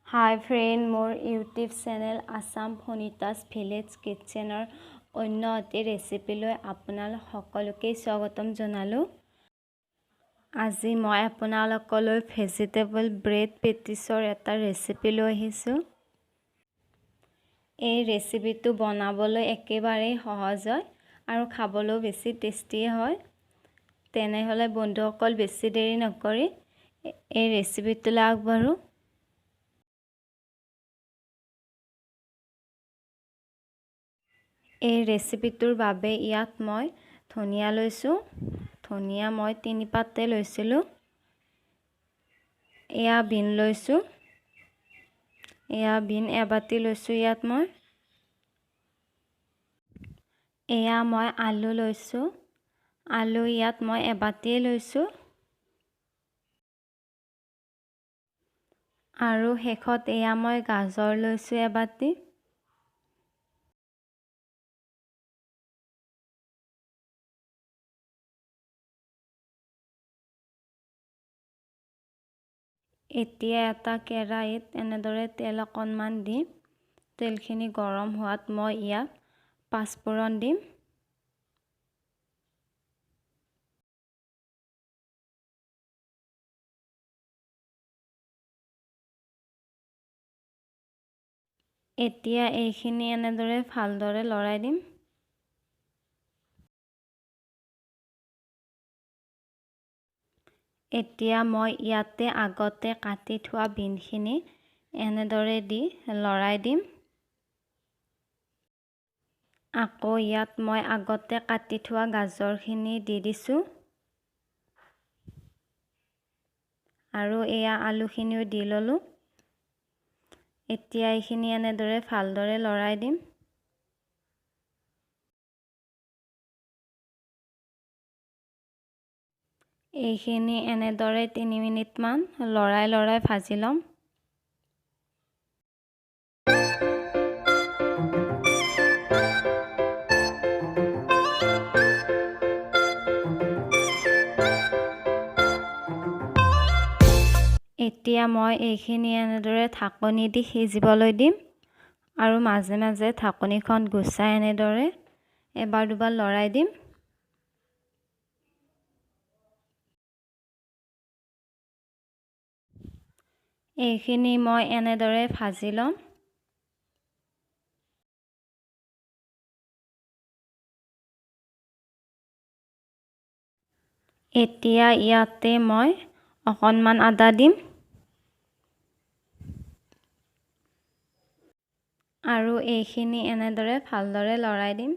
হাই friend, মোৰ YouTube channel Assam ফণিতাছ village কিটচেনৰ অন্য এটি ৰেচিপিলৈ আপোনালোক সকলোকে স্বাগতম জনালোঁ। আজি মই আপোনালোকলৈ ভেজিটেবল ব্ৰেড পেটিছৰ এটা ৰেচিপি লৈ আহিছোঁ। এই ৰেচিপিটো বনাবলৈ একেবাৰেই সহজ হয় আৰু খাবলৈও বেছি টেষ্টি হয়। তেনেহ'লে বন্ধুসকল, বেছি দেৰি নকৰি এই ৰেচিপিটোলৈ আগবাঢ়োঁ। এই ৰেচিপিটোৰ বাবে ইয়াত মই ধনিয়া লৈছোঁ। ধনিয়া মই 3 পাতে লৈছিলোঁ। এয়া বিন লৈছোঁ, এয়া বিন এবাতি লৈছোঁ ইয়াত মই। এয়া মই আলু লৈছোঁ, আলু ইয়াত মই এবাতিয়ে লৈছোঁ। আৰু শেষত এয়া মই গাজৰ লৈছোঁ এবাতি। এতিয়া এটা কেৰাহীত এনেদৰে তেল অকণমান দি তেলখিনি গৰম হোৱাত মই ইয়াত পাঁচফোৰণ দিম। এতিয়া এইখিনি এনেদৰে ভালদৰে লৰাই দিম। এতিয়া মই ইয়াতে আগতে কাটি থোৱা বিনখিনি এনেদৰে দি লৰাই দিম। আকৌ ইয়াত মই আগতে কাটি থোৱা গাজৰখিনি দি দিছোঁ আৰু এয়া আলুখিনিও দি ল'লোঁ। এতিয়া এইখিনি এনেদৰে ভালদৰে লৰাই দিম। এইখিনি এনেদৰে 3 মিনিটমান লৰাই লৰাই ভাজি ল'ম। এতিয়া মই এইখিনি এনেদৰে ঢাকনি দি সিজিবলৈ দিম আৰু মাজে মাজে ঢাকনিখন গুচাই এনেদৰে এবাৰ দুবাৰ লৰাই দিম। এইখিনি মই এনেদৰে ভাজি ল'ম। এতিয়া ইয়াতে মই অকণমান আদা দিম আৰু এইখিনি এনেদৰে ভালদৰে লৰাই দিম।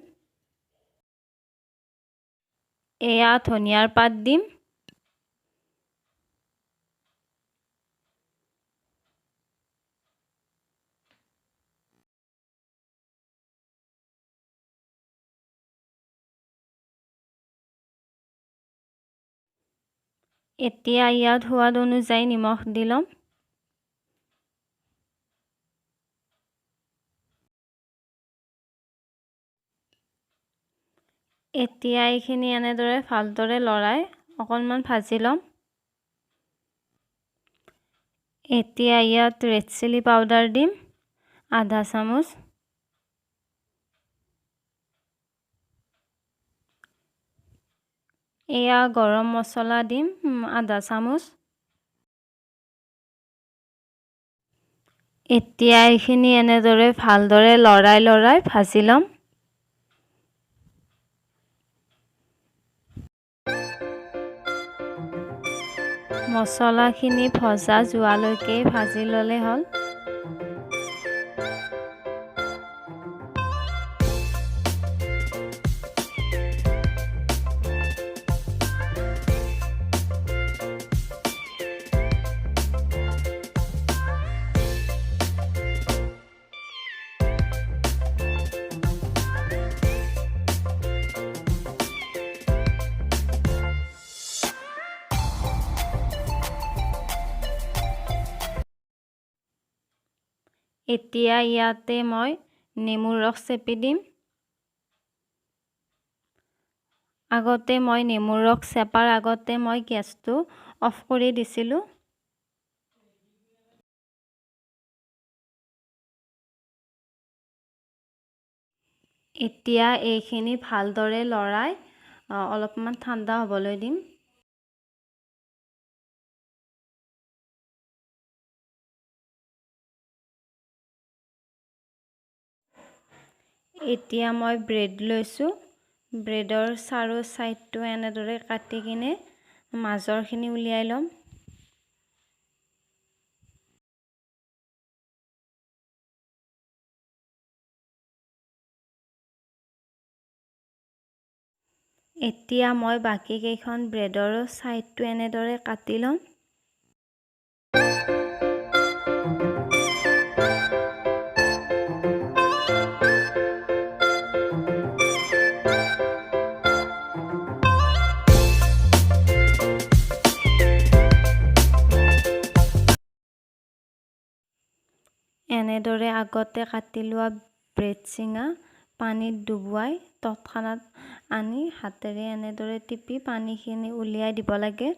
এয়া ধনিয়াৰ পাত দিম। এতিয়া ইয়াত সোৱাদ অনুযায়ী নিমখ দি ল'ম। এতিয়া এইখিনি এনেদৰে ভালদৰে লৰাই অকণমান ভাজি ল'ম। এতিয়া ইয়াত ৰেড চিলি পাউডাৰ দিম আধা চামুচ। এয়া গৰম মছলা দিম আধা চামুচ। এতিয়া এইখিনি এনেদৰে ভালদৰে লৰাই লৰাই ভাজি ল'ম। মছলাখিনি ভজা যোৱালৈকে ভাজি ল'লে হ'ল। এতিয়া ইয়াতে মই নেমুৰ ৰস চেপি দিম। আগতে মই নেমুৰ ৰস চেপাৰ আগতে মই গেছটো অফ কৰি দিছিলোঁ। এতিয়া এইখিনি ভালদৰে লৰাই অলপমান ঠাণ্ডা হ'বলৈ দিম। এতিয়া মই ব্ৰেড লৈছোঁ। ব্ৰেডৰ চাৰো ছাইডটো এনেদৰে কাটি কিনে মাজৰখিনি উলিয়াই ল'ম। এতিয়া মই বাকী কেইখন ব্ৰেডৰো ছাইডটো এনেদৰে কাটি ল'ম। এনেদৰে আগতে কাটি লোৱা ব্ৰেড চিঙা পানীত ডুবুৱাই তৎক্ষণাত আনি হাতেৰে এনেদৰে টিপি পানীখিনি উলিয়াই দিব লাগে।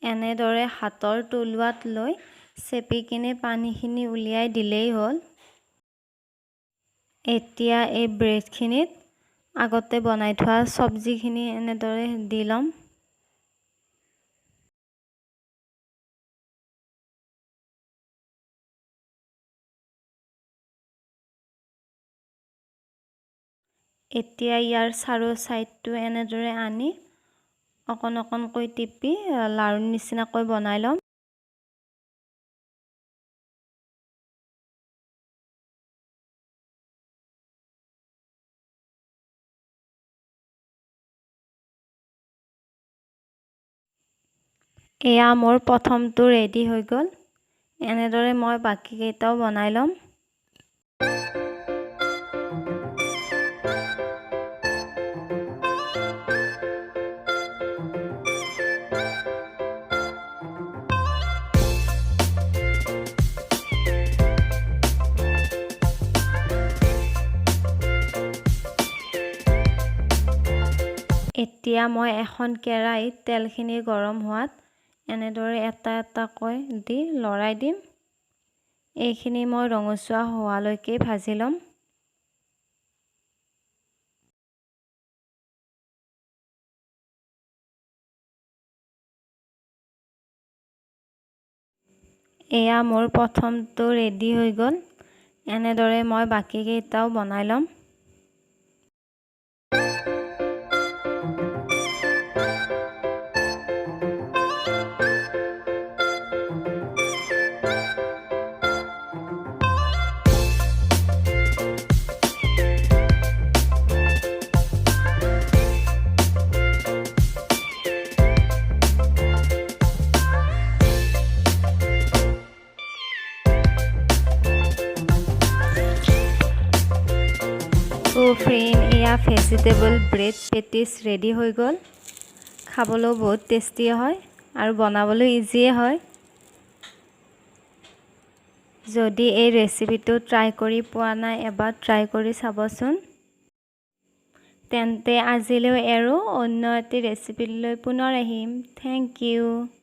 এনেদৰে হাতৰ তলুৱাত লৈ চেপি কিনে পানীখিনি উলিয়াই দিলেই হ'ল। এতিয়া এই ব্ৰেডখিনিত আগতে বনাই থোৱা চব্জিখিনি এনেদৰে দি ল'ম। এতিয়া ইয়াৰ চাৰো ছাইডটো এনেদৰে আনি অকণ অকণকৈ টিপি লাৰুৰ নিচিনাকৈ বনাই ল'ম। এয়া মোৰ প্ৰথমটো ৰেডি হৈ গ'ল। এনেদৰে মই বাকীকেইটাও বনাই ল'ম। এতিয়া মই এখন কেৰাহীত তেলখিনি গৰম হোৱাত এনেদৰে এটা এটাকৈ দি লৰাই দিম। এইখিনি মই ৰঙচুৱা হোৱালৈকে ভাজি ল'ম। এয়া মোৰ প্ৰথমটো ৰেডি হৈ গ'ল। এনেদৰে মই বাকীকেইটাও বনাই ল'ম। ফ্ৰেণ্ড, এয়া ভেজিটেবল ব্ৰেড পেটিছ ৰেডি হৈ গ'ল। খাবলৈও বহুত টেষ্টি হয় আৰু বনাবলৈ ইজিয়ে হয়। যদি এই ৰেচিপিটো ট্ৰাই কৰি পোৱা নাই, এবাৰ ট্ৰাই কৰি চাবচোন। তেন্তে আজিলৈ এৰো, অন্য এটি ৰেচিপি লৈ পুনৰ আহিম। Thank you.